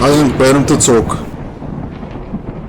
Аянд баримтат суваг.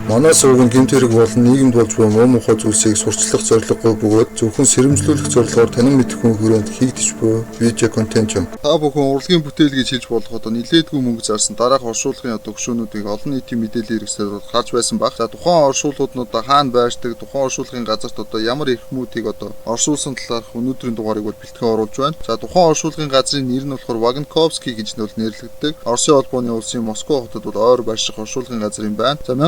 Манай суваг нь гэмт хэрэг болон нийгэмд болж буй муу мухай зүйлсийг сурталчлах зорилгогүй бөгөөд зөвхөн сэрэмжлүүлэх зорилгоор танин мэдэх хүн хүрээнд хийгдэж буй видео контент юм. Та бүхэн урлагийн бүтээл гэж хэлж болох одоо нилээдгүй мөнгө зарсан дараах оршуулгын одоо хөшөөнүүдийг олон нийтийн мэдээллийн хэрэгслээр бол харж байсан баг. За, тухайн оршуулгууд нь одоо хаана байршдаг, тухайн оршуулгын газарт одоо ямар эрхмүүдийг одоо оршуулсан талаарх өнөөдрийн дугаарыг бол бэлтгэн оруулж байна. За, тухайн оршуулгын газрын нэр нь болохоор Вагнковский гэж нь бол нэрлэгддэг. Оросын холбооны улсын Москва хотод бол ойр байрших оршуулгын газар юм байна. За,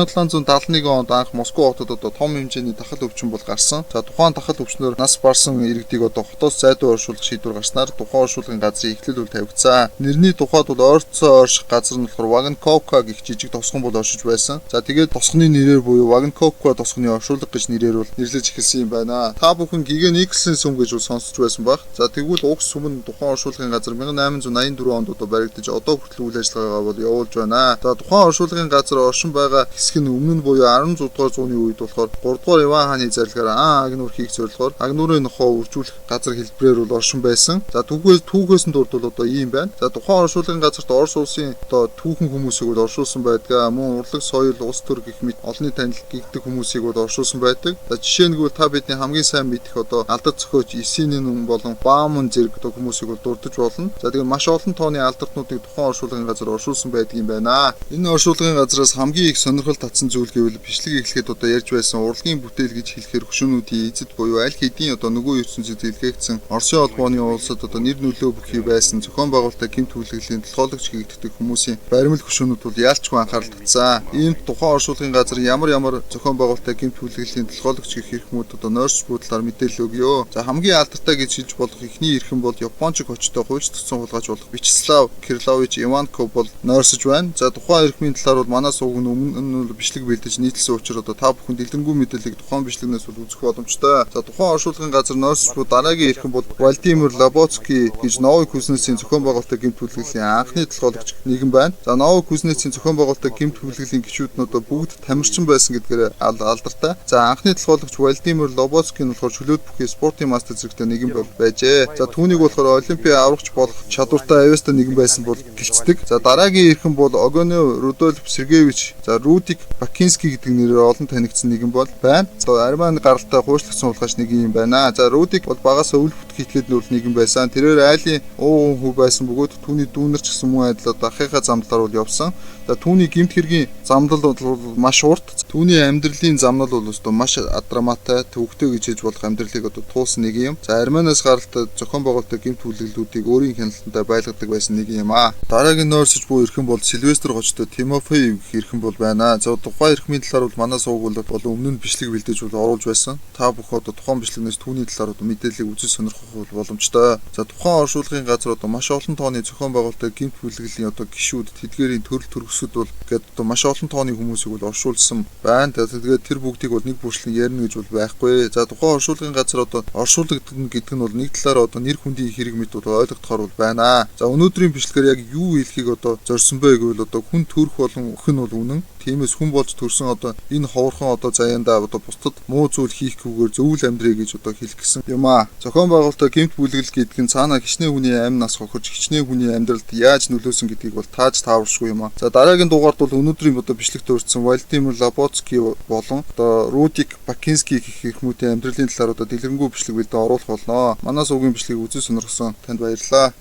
1771 онд анх Москва хотод одоо том хэмжээний дахал өвчин бол гарсан. За, тухайн дахал өвчнөөр нас барсан иргэдийг одоо хотоос зайдуу оршуулах шийдвэр гарснаар тухайн оршуулгын газрын эхлэл бол тавигдсан. Нэрний тухайд бол ойрцоо ойрших газар нь болохоор Вагнковка гэх жижиг тосгон бол оршиж байсан. За, тэгээд тосгоны нэрээр буюу Вагнковка тосгоны оршуулга гэж нэрээр бол нэрлэж эхэлсэн юм байна. Та бүхэн Гигэн Николсын сүм гэж бол сонсож байсан байх. За, тэгвэл уг сүм нь тухайн оршуулгын газар 1884 онд одоо баригдаж одоо хүртэл үйл ажиллагаагаа бол явуулж байна. За, тухайн оршуулгын газар оршин байгаа хэсэг нь өмнө нь буюу 16 дугаар зууны үед болохоор 3 дугаар Иван хааны зарлигаар Аан Агнуур хийх зорилгоор Агнуурын нохоо үржүүлэх газар хэлбэрээр бол оршин байсан. За, түүхээс нь дурдвал одоо ийм байна. За, тухайн оршуулгын газарт Орос улсын одоо түүхэн хүмүүсийг бол оршуулсан байдаг. Мөн урлаг, соёл, улс төр гэх мэт олонний танил гэгдэх хүмүүсийг бол оршуулсан байдаг. За, жишээ нь гэвэл та бидний хамгийн сайн мэдэх одоо алдар зохиолч Есенин болон Бауман зэрэг одоо хүмүүсийг бол дурдаж болно. За, тэгээд маш олон тооны алдартнуудыг тухайн оршуулгын газар оршуулсан байдаг юм байна. Энэ оршуулгын газраас хамгийн их сонирхол татсан зүйл гэвэл бичлэг эхлэхэд одоо ярьж байсан урлагийн бүтээл гэж хэлэхээр хөшөөнүүдийн эзэд буюу аль хэдийн одоо нөгөө ертөнцид илгээгдсэн Оросын холбооны улсад одоо нэр нөлөө бүхий байсан зохион байгуулалтаа гэмт хүлэглэлийн толгойлогч хийгддэг хүмүүсийн баримл хөшөөнүүд бол яалчгүй анхаарал татсан. Ийм тухайн оршуулгын газар ямар ямар зохион байгуулалтаа гэмт хүлэглэлийн толгойлогч гэх эрхмүүд одоо нойрч буудлаар мэдээлэл өгөө. За, хамгийн алдартай гэж хэлж болох эхний эрхэм бол Япончиг хочтой хуульчдсан хулгайч болох Вячеслав Кириллович Иванков бол нойрсож байна. За, тухайн эрхмийн талаар бол манай сувг нь өмнө нь бичлэг бэлдэж нийтлсэн учраас одоо та бүхэн дэлгэрэнгүй мэдээллийг тухайн бичлэгнээс бол үзэх боломжтой. За, тухайн оршуулгын газар нойрсож буй дараагийн эрхэм бол Владимир Лоботский гэж Новый Кузнецын зохион байгуулалтын гэмт хүлэглэлийн анхны толгойлогч нэгэн байна. За, Новый Кузнецын зохион байгуулалтын гэмт хүлэглэлийн гишүүд нь одоо бүгд тамирчин байсан гэдгээр алдартай. За, анхны толгойлогч Владимир Лоботский нь болохоор чөлөөт бүхий спортын мастер зэрэгтэй нэгэн байжээ. За, түүнийг болохоор Олимпийн аврагч болох чадвартай авьяастай нэгэн байсан бол гэлцдэг. За, дараагийн эрхэм бол Огонев Рудольф Сергеевич, за, Рудик Бакинский гэдэг нэрээр олон танигдсан нэгэн бол байна. За, Арман гаралтай хуурчлагдсан хулгайч нэгэн юм байна. За, Рудик бол багасаа үл бүтгэх итгээд нь бол нэгэн байсан. Тэрээр айлын ууган хүү байсан бөгөөд түүний дүүнер ч гэсэн мөн адил одоо ахыхаа замдлаар бол явсан. За, түүний гэмт хэргийн замнал бол маш урт. Түүний амьдралын замнал бол өстө маш драматай, төвөгтэй гэж хэлж болох амьдралыг одоо туулсан нэг юм. За, Арманаас гаралтай зохион байгуулалтын гэмт хүлэглэлүүдийг өөрийн хяналтандаа байлгадаг байсан нэг юм аа. Дараагийн нойрсож буй эрхэм бол Сильвестр гочтой Тимофеев гэх эрхэм бол байна. За, тухайн эрхмийн талаар бол манай сувг бол өмнө нь бичлэг бэлдэж бол оруулж байсан. Та бүхэн одоо тухайн бичлэгнээс түүний талаар одоо мэдээллийг үзэж сонирхох бол боломжтой. За, тухайн оршуулгын газар одоо маш олон тооны зохион байгуулалтын гэмт хүлэглэлийн одоо гишүүд тэдгээрийн төрөл төрөсөд бол гээд одоо маш олон тооны хүмүүсийг бол оршуулсан байна. Тэгээд тэр бүгдийг бол нэг бүрчлэн ярина гэж бол байхгүй. За, тухайн оршуулгын газар одоо оршуулгадана гэдэг нь бол нэг талаараа одоо нэр хүндийн хэрэг мэт бол ойлгохоор бол байна. За, өнөөдрийн бичлэгээр яг юу хэлхийг одоо зорьсон бэ гэвэл одоо хүн төрөх болон өөх нь бол үнэн. Тиймээс хүн болж төрсэн одоо энэ ховорхон одоо заяандаа одоо бусдад муу зүйл хийхгүйгээр зөв л амьдрий гэж одоо хэлэх гэсэн юм аа. Зохион байгуулалтаа гэмт бүлэглэл гэдэг нь цаанаа хичнээн хүний амь нас хохирч хичнээн хүний амьдралд яаж нөлөөсөн гэдгийг бол тааж тааваршгүй юм аа. За, дараагийн дугаард бол өнөөдрийн одоо бичлэгт өртсөн Владимир Лоботский болон одоо Рудик Бакинский гэх эрхмүүдийн амьдралын талаар одоо дэлгэрэнгүй бичлэг бэлдэн оруулах болно. Манай сувгийн бичлэгийг үзэн сонирхсон танд баярлалаа.